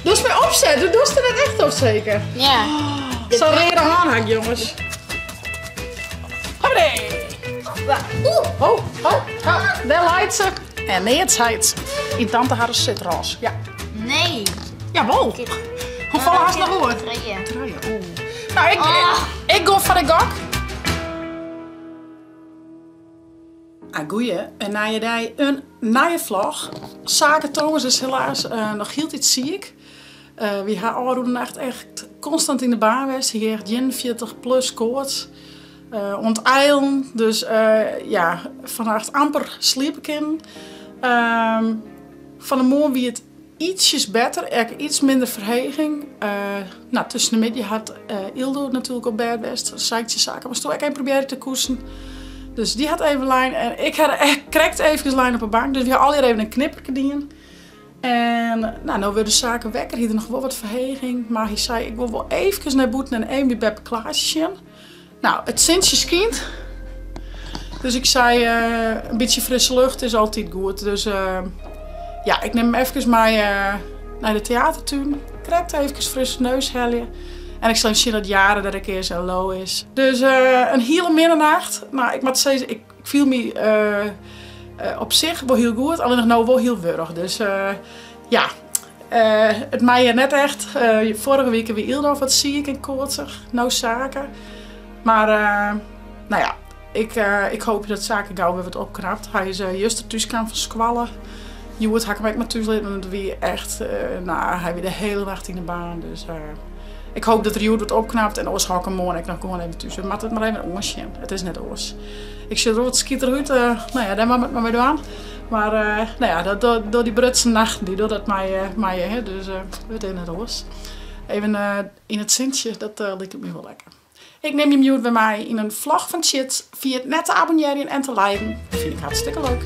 Dochst my opsetten? Dochst it net echt op seker? Ja. Sa'n reade hân ha ik, jonges. Hoppatee! Oeh. Oh, oh, oh, dêr leit se. En neat seit se. Yn tante har sitrôs. Ja. Nee. Jawol. Hoefolle hast noch oer? Trije. Trije, oeh. Nou, ik, oh. ik go foar de gok. Ah, goeie, in nije dei, in nije vlog. Sake Thomas is helaas uh, noch hieltyd siik. Uh, wy ha ôfrûne nacht echt konstant yn de baan west. Hy hat 41 plus koarts. Uh, oan 't eilen. Dus uh, ja, fannacht amper sliepe kinnen. Um, fan 'e moarn wie it ietsjes better, ek iets minder ferheging. Uh, nou, tusken de middei hat uh, Ildo natuerlik op bêd west. Sei ik tsjin Sake, moatsto ek even probearje te koesen. Dus dy hat even lein en ik ha krekt even lein op 'e bank. Dus wy ha allegear even in knipperke dien. En nou, no wurde Sake wekker. Hy hat noch wol wat ferheging. Mar hy sei, ik wol wol eefkes nei bûten en even by beppe Klaasje sjen. Nou, it sintsje skynt. Dus ik sei, uh, in bytsje frisse lucht is altyd goed. Dus uh, ja, ik nim him efkes mei uh, nei de teatertún. Krekt efkes frisse neus helje. En ik sil even sjen dat Jare der ek is en Lo is. Dus in hiele minne nacht. Nou, ik moat sizze, ik fiel my op sich wol hiel goed, allinnich no wol hiel wurch. Dus ja, it mei hjir net echt. Foarige wike wie Ildo wat siik en koartsich, no Sake. Mar nou ja, ik, ik hoopje dat Sake gau wer wat opknapt. Hy is juster thúskaam fan skoalle. Hjoed ha ik him ek mar thús litten, want it wie echt, nou, hy wie de hiele nacht yn de baan. Dus ik hoop dat er hjoed wat opknapt en oars hâld ik him moarn ek noch gewoan even thús. We moatte it mar even oansjen. It is net oars. Ik sjoch der wol wat skiterich út. Nou ja, dêr moat ik mar mei dwaan. Mar nou ja, dat, door dy brutsen nachten, dy dogge dat mei, mei je, hè. Dus it is net oars. Even yn it sintsje, dat liket my wol lekker. Ik nim jim hjoed wer mei yn in vlog fan Tjits. Ferjit net te abonnearjen en te liken. Dat fyn ik hartstikke leuk.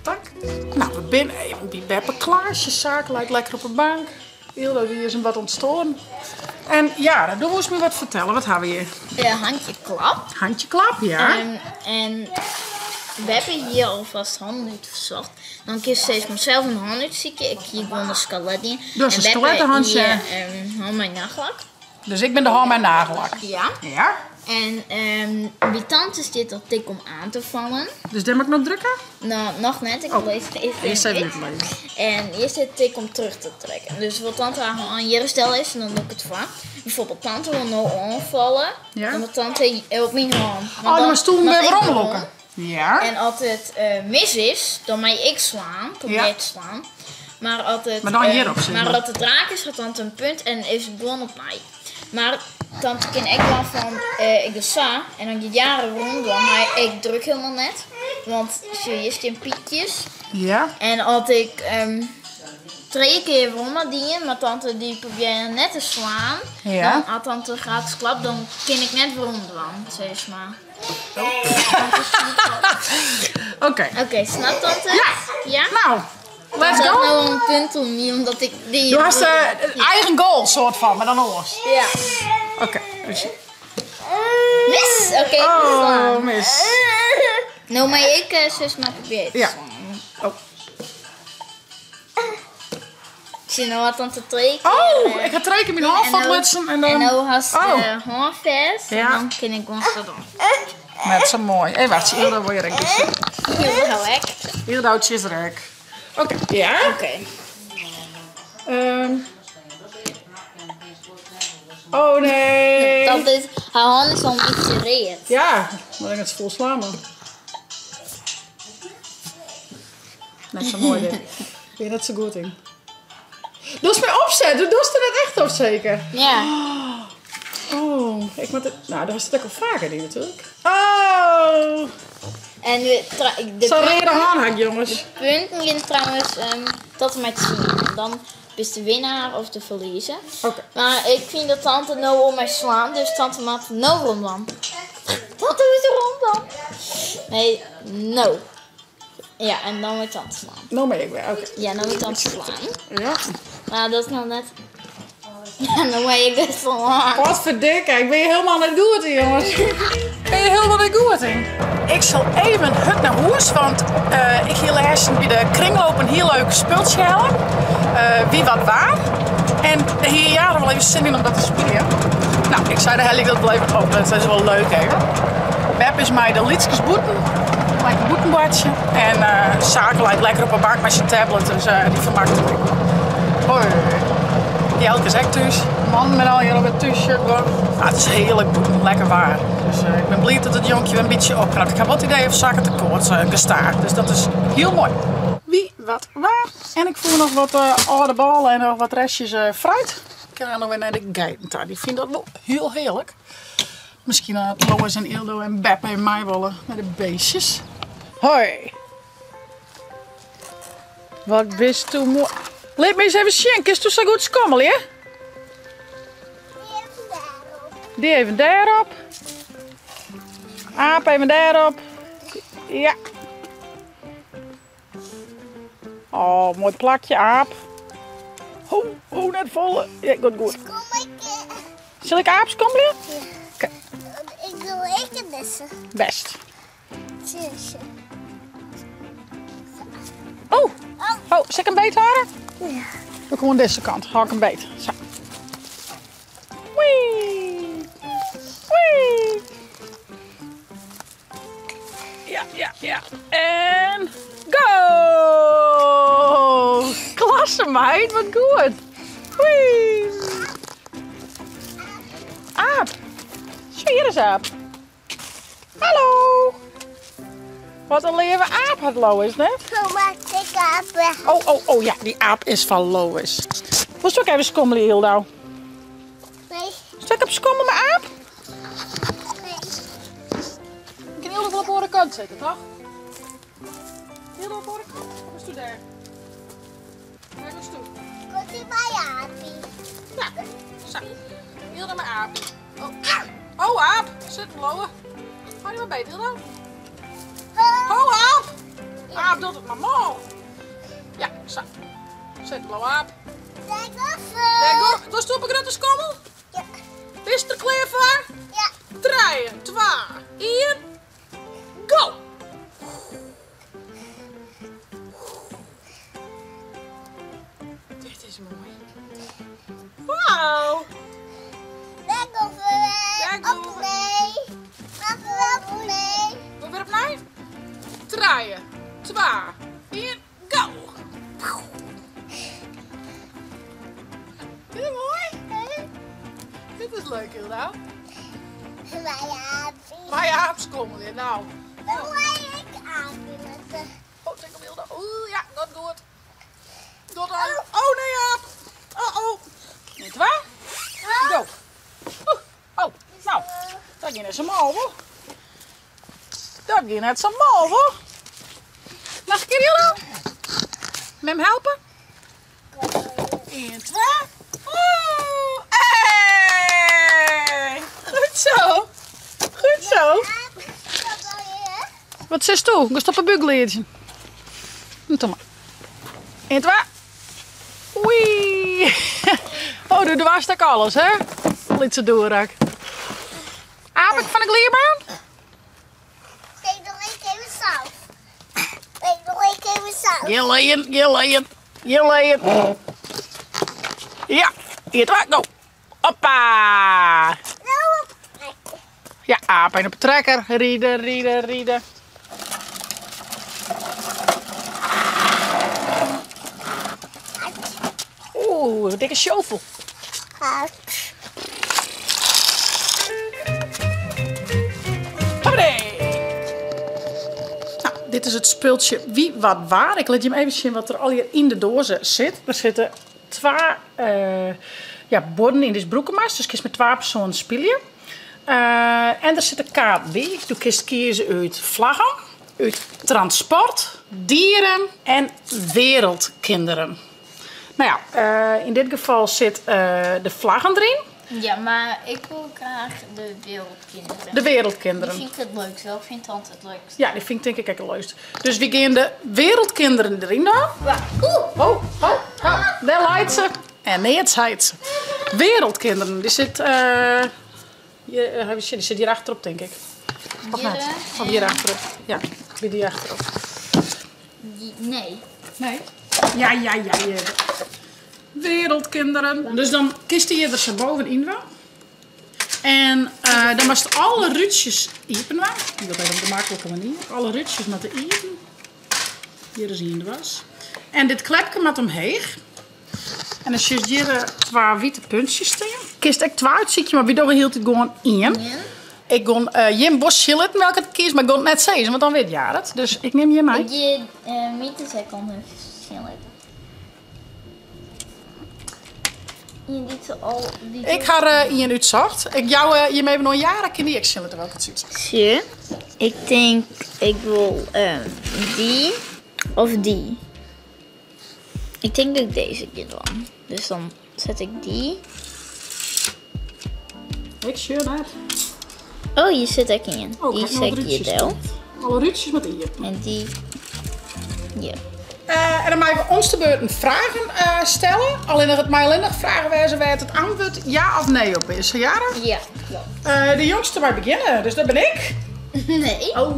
Dank. Nou, we binne even by beppe Klaasje. Sake leit lekker op 'e bank. Ildo dy is him wat ûntstoaren. En Jara, do woest my wat fertelle. Wat ha we hjir? Ja, handje klap. Handje klap, ja. Um, en beppe hie alvast hannen útsocht. Dan kinst steeds mar sels in han útsykje. Ik hie gewoan in skelet dien. Do hast in skelettehantsje. En beppe hie in han mei naglak. Dus ik bin de hân mei nagellak. Ja. Ja. En um, by tante stiet dat tik om aan te vallen. Dus dêr moat ik no drukke? No, noch net. Ik oh. lees even Earst even útlizze. En hjir stiet tik om terug te trekken. Dus wat tante har hân hjir stel is, dan doe ik it foar. Bijvoorbeeld tante wol no oanfalle. Ja. Dan moat tante op myn hân. Oh, dan moatst toen wer weromlûke. Ja. En as it uh, mis is, dan mei ik slaan. Probeer ja. te slaan. Mar as it, Mar dan hjirop, uh, sis mar mar. as it raak is, hat tante in punt en is it gewoan op my. Mar tante kin ek dwaan fan uh, ik doch sa en dan giet Jare werom dwaan, mar ik druk hielendal net. Want sjoch, hjir stean pykjes. Ja. En as ik um, trije kear werom ha dien, mar tante dy probearre net te slaan, Ja. dan as tante gratis klapt, dan kin ik net werom dwaan, sis mar. Oké. Oké, snapt tante? Ja. Ja? Nou, let's Dat go. nou een punt om my, omdat ik die... Do hast uh, eigen goal, soort fan, mar dan oars. Ja. Oké. Dus... Mis! Oké, ik Oh, mis. Nou, maar ik uh, zus maar probeer te Ja. slaan. Oh. Ik zie nou wat tante twee keer, Oh, eh, ik ha trije kear myn hân en nou- fuortlutsen en dan... En nou hast Oh. de hân fêst Ja. en dan kin ik gewoan sa dwaan. Net sa moai. Even wachtsje, Ildo wol hjir ek by Ildo ek. Ildo is der ek. Oké, ja? Oké. Um. Oh nee. Dat is, har hân is al in bytsje read. Ja, mar ik it fol slaan man. Net sa moai dit. Bin net sa goed yn. Dochst my opset, do dochst der net echt op seker? Ja. Oh, ik moat it, nou, do hast it ek al faker dien natuerlik. Oh! En de, de Sa'n reade hân ha ik, jonges. De punten gean trouwens um, tot en met 10. Dan bist de winnaar of de verliezer. Oké. Maar ik vind dat tante no om mij slaan, dus tante moat no rom dan. Tante moet rom dan. Nee, no. Ja, en dan moet tante slaan. No ben ik wer, oké. Ja, dan moet tante slaan. Ja. Maar dat is nou net... Ja, dan word ik dus slaan. Potverdikke, ik bin hjir hielendal net goed yn, jonges. Ik bin hjir hielendal net goed yn. Ik sil even hurd nei hûs, want uh, ik hie lêsten by de kringloop in hiel leuk spultsje helle. Uh, wie wat waar. En dêr hie Jara wol even sin yn om dat te spyljen. No, ik sei dan helje ik dat wol even op, dat is wol leuk even. Bep is mei de lytskes bûten, lekker bûten boartsje. En Sake leit lekker op 'e bank mei syn tablet, dus dy fermakket him ek wol. Hoi. Jelke is ek thús. Mannen binne allegear alwer thús, sjoch ik wol. Ah, it is hearlik bûten, lekker waar. Dus ik bin bliid dat it jonkje wer in bytsje opknapt. Ik ha wol it idee of Sake te koarts gestaag, dus dat is hiel moai. Wie, wat, waar. En ik fûn noch wat âlde bôle en noch wat restjes fruit. Ik ga noch wer nei de geiten ta. Dy fine dat wol hiel hearlik. Miskien dat Lois en Ildo en Beppe even mei wolle nei de beestjes. Hoi. Wat bisto moai. Lit my ris even sjen, kinsto sa goed skommelje? Dy even dêrop. Aap even dêrop. Ja. Oh, moai plakje, aap. Ho, ho, net folle. Ja, goed, goed. Sil ik aap skommelje? Ja. Oké. Ik doe ek in dizze. Best. Tsjintsje. Oh. Oh, sil ik him beet hâlde? Ja. Doe ik oan dizze kant. Hâld ik him beet. Sa. Wee. Wee. Ja, ja, ja. En go! Klasse meid, wat goed. Wee. Aap. Sjoch, hjir is aap. Hallo. Wat in leave aap hat Lois, net? Oh, oh, oh, ja, dy aap is fan Lois. Wolst ek even skommelje, Hildo? Nee. Sil ik op skommel mei aap? Nee. Ik kin Hildo wol op de oare kant sitte, toch? Hildo op de oare kant? Of is toe dêr? Wêr goest toe? Komt ie by Aapie. Ja, sa. Hildo mei Aapie. Oh, oh aap. Sitten bliuwe. Hou dy mar beet, Hildo. Ho, aap. Aap docht it mar mâl. Ja, sa. Sitten bliuwe, aap. Dêr Dêr go. Dochst op 'e grutte skommel? Ja. Bist der klear foar? Ja. Trije, twa, ien, go! Dit is moai. Wauw! Dêr go we Dêr go op we. nee. Op nee. Doe wer opnij. Trije, twa, ien, go! Dit is moai. Dit is leuk, Hilda. Mei Aapie. Mei aap skommelje, nou. Dan mei ik Aapie litte. Oh, tik op Hilda. Oeh, ja, dat goed. Dat al. Oh nee, aap. Oh, oh. Net waar? Go. Oeh, oh, nou. Dat ging net zo mal, hoor. Dat ging net zo mal, hoor. Nog een keer, Hilda. Mem helpen? 1, 2. Oeh, hey! Goed zo. Goed zo. Wat sis toe? Ik stop een buikleertje. Doe maar. 1, 2. Oei. Oh, doe dwars ik alles, hè? Lytse doerak. Aap ik fan de glydbaan? Ik doe ik even zelf. Ik doe ik even zelf. Gjin leien, gjin leien, gjin leien. Ja, 1, 2, go. Hoppa. Ja, aap en op de trekker. Riden, riden, riden. Oeh, dikke shovel. Hoppatee. Nou, dit is it spultsje Wie Wat Waar. Ik lit jim even sjen wat der allegear yn de doaze sit. Der sitte twa ja, buorden yn dy'tst brûke moatst, dus kinst mei twa persoanen spylje. En der sitte kaarten by. Do kinst kieze út flaggen, út transport, dieren en wereldkinderen. No ja, yn dit gefal sit de flaggen deryn. Ja, mar ik wol graach de wereldkinderen. De wereldkinderen. Dy fyn ik it leukst. Welke fynt tante it leukst? Ja, dy fyn ik tink ik ek it leukst. Dus wy gean de wereldkinderen deryn dwaan. Oeh! Oh, oh, oh, dêr leit se. En neat seit se. Wereldkinderen, dy sit, hjir, even sjen, dy sit hjir achterop tink ik. Of net? Of hjir achterop. Ja, by dy achterop. Nee. Nee? Ja, ja, ja, hjir. Wereldkinderen. Dus dan kinst dy hjir der sa bovenyn dwaan. En eh, dan moatst alle rútsjes iepen dwaan. Ik doch it even op de maklike manier. Alle rútsjes moatte iepen. Hjir is ien dwers. En dit klepke moat omheech. En dan sjochst hjir twa wite puntsjes stean. Kinst ek twa útsykje, mar wy dogge hieltyd gewoan ien. Ik gon jim wol sjen litten welke ik kies, mar ik gon it net sizzen, want dan wit Jara it. Dus ik nim jim mei. Ik gean my dus ek al sjen litten. Ien dy't se al. Ik ha ien útsocht. Ik jou jim even oan Jara, kin dy ek sjen litte welke se útsocht. Sjoch, ik tink ik wol dy of dy. Ik tink dat ik dizze gean dwaan. Dus dan set ik dy. Ik sjoch net. Oh, hjir sit ek ien. Oh, dy set ik hjir del. Alle rútsjes moatte iepen. En dy hjir. En dan meie we ons te beurten fragen stelle. Allinnich it mei allinnich fragen wêze wêr't it antwurd ja of nee op is. Jara? Ja. De jongste mei begjinne, dus dat bin ik. Nee. Oh.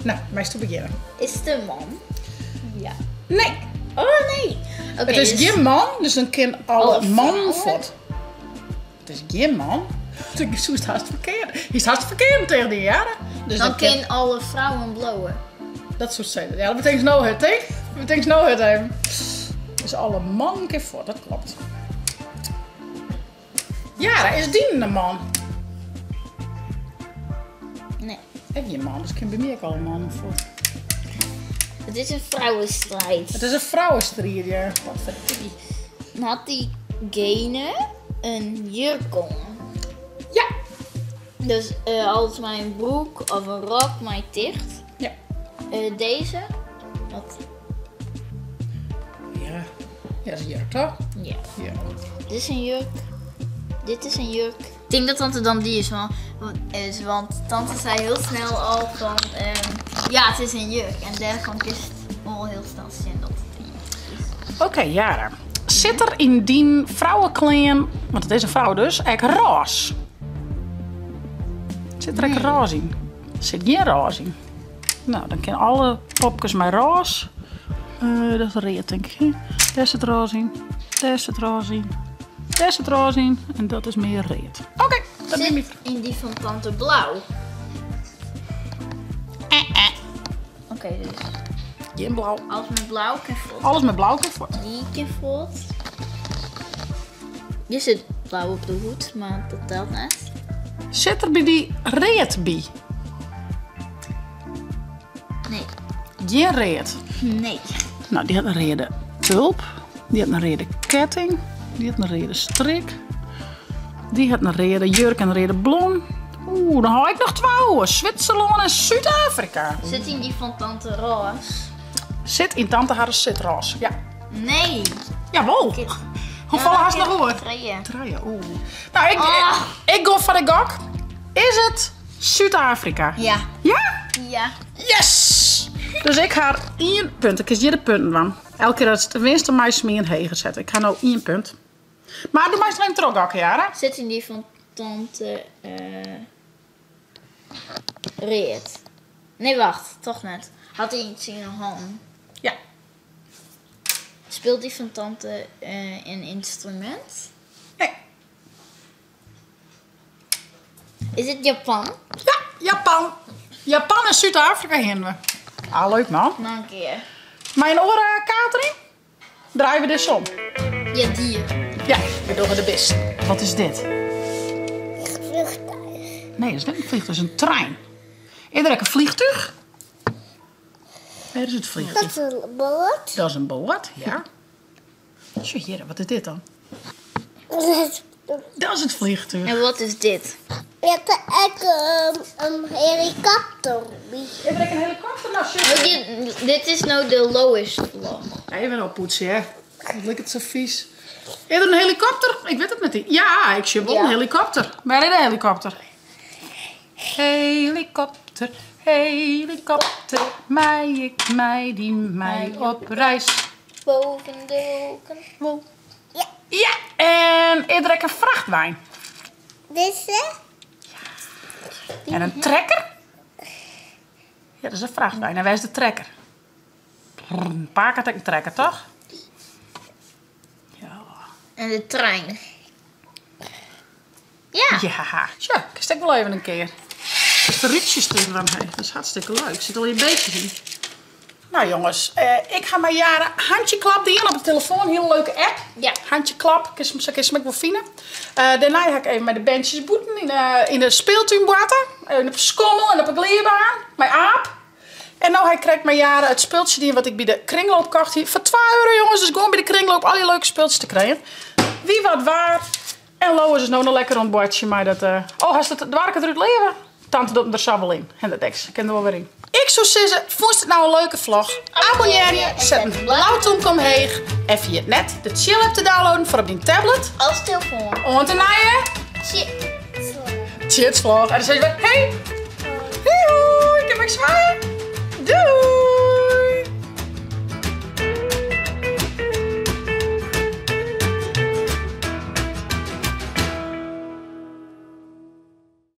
No, meisto begjinne. Is it in man? Ja. Nee. Oh nee. Oké, It is dus gjin man, dus dan kin alle Alle mannen frouwen? fuort. It is gjin man. Ik soest hast ferkeard. Hiest hast ferkeard tegen dy, ja? Dus Dan kin alle frouwen bliuwe. Dat soest sizze. Ja, dat betekent no hurd, hè? Dat betekent no hurd even. Dus alle mannen kin fuort, dat klopt. Ja, is dyn in man? Nee. Ek gjin man, dus kin by my ek alle mannen fuort. Het is in vrouwenstrijd. Het is in vrouwenstrijd, ja. Wat verdikkie. Hat diegene in jurk oan? Ja. Dus als mijn broek of een rok mij ticht. Ja. Deze? Wat? Ja. Ja, dat is een jurk, toch? Ja. Ja. Dit is een jurk. Dit is een jurk. Ik denk dat tante dan die is, want tante zei heel snel al van, ja, het is een jurk. En daarvan is het al heel snel zien dat het een jurk is. Oké, Jara. Sit der yn dyn vrouwenklean, want it is in frou dus, ek rôs? Sit der ek rôs yn? Sit gjin rôs yn. No, dan kin alle popkes mei rôs. Eh, dat is read, tink ik. Dêr sit rôs yn. Dêr sit rôs yn. Dêr sit rôs yn. En dat is mear read. Oké, dat Sit yn dy fan tante blau? Eh, eh. Oké, dus. Gjin blau. Alles mei blau kin fuort. Alles mei blau kin fuort. Dy kin fuort. Hjir sit blau op de hoed, mar dat telt net. Sit der by dy read by? Nee. Gjin read? Nee. No, dy hat in reade tulp. Dy hat in reade ketting. Dy hat in reade strik. Dy hat in reade jurk en in reade blom. Oeh, dan hou ik noch twa oer. Switserlân en Súd-Afrika. Sit yn dy fan tante rôs? Sit yn tante har sit rôs, ja. Nee. Jawol. Hoefolle hast noch oer? Trije. Trije, oeh. No, ik, Oh. ik gean foar de gok. Is it Súd-Afrika? Ja. Ja? Ja. Yes! Dus ik ha ien punt. Ik kinst hjir de punten dwaan. Elke kear ast winst, dan meist my ien heger sette. Ik ha no ien punt. Mar do meist noch even trochgokke, Jara. Sit yn dy fan tante uh, Read. Nee, wacht, toch net. Hat hy iets yn 'e hannen? Ja. Speelt die van tante uh, een instrument? Nee. Is it Japan? Ja, Japan. Japan en Súd-Afrika hiene we. Ah, leuk man. Noch in kear. Mei in oare kaart deryn? Draaie we dizze om? Ja, dy. Ja, we dogge de bisten. Wat is dit? Vliegtuig. Nee, dat is net in vliegtuig, dat is in trein. Is der ek in vliegtuig? Wêr is it vliegtuig? Dat is in boat. Dat is in boat, ja. Sjoch hjir, wat is dit dan? Dat is it vliegtuig. En wat is dit? Je hebt er ek in helikopter by. Is der ek in helikopter? Nou, sjoch. Dit, dit is no de lowest vlog. Even oppoetse, hè. It liket sa fies. Is der in helikopter? Ik wit it net. Ja, ik sjoch wol in helikopter. Wêr is de helikopter? Helikopter, helikopter, mei ik mei dy mei op reis? Boven de wolken. Wol. Ja. Ja, en is der ek in frachtwein? Dizze? En in trekker? Ja, dat is in frachtwein. En wêr is de trekker? Pake hat ek in trekker, toch? Ja. En de trein. Ja. Ja. Tja, kinst ek wol even in kear. Kinst de rútsjes terug dwaan, hè. Dat is hartstikke leuk. Sit al je beestjes yn. Nou jongens, eh, ik ha mei Jara handjeklap dien op de telefoon. Hiele leuke app. Ja. Handjeklap, kinst 'm, sa kinst 'm ek wol fine. Eh, dêrnei ha ik even mei de berntsjes bûten yn de, yn de speeltún boarte. Even op de skommel en op de gliidbaan. Mei Aap. En no ha ik krekt mei Jara it spultsje dien wat ik by de kringloop kocht hie. Foar 2 euro jongens, dus gewoan by de kringloop al dy leuke spultsjes te krijen. Wie wat waar. En Lois is no noch lekker oan it boartsjen mei dat. Eh, oh, hast it doarke derút leave? Tante docht 'm der sa wol yn. En dat deks, kin der wol wer yn. Ik soe sizze, fûnst it no in leuke vlog? Abonnearje, set in blau tûmke omheech en ferjit net de Tsjil-app te downloaden foar op dyn tablet. Of telefoan. Oant de nije Tsjitsvlog. En dan sizze we hey. Hoi, ik kin ik swaaien. Doei.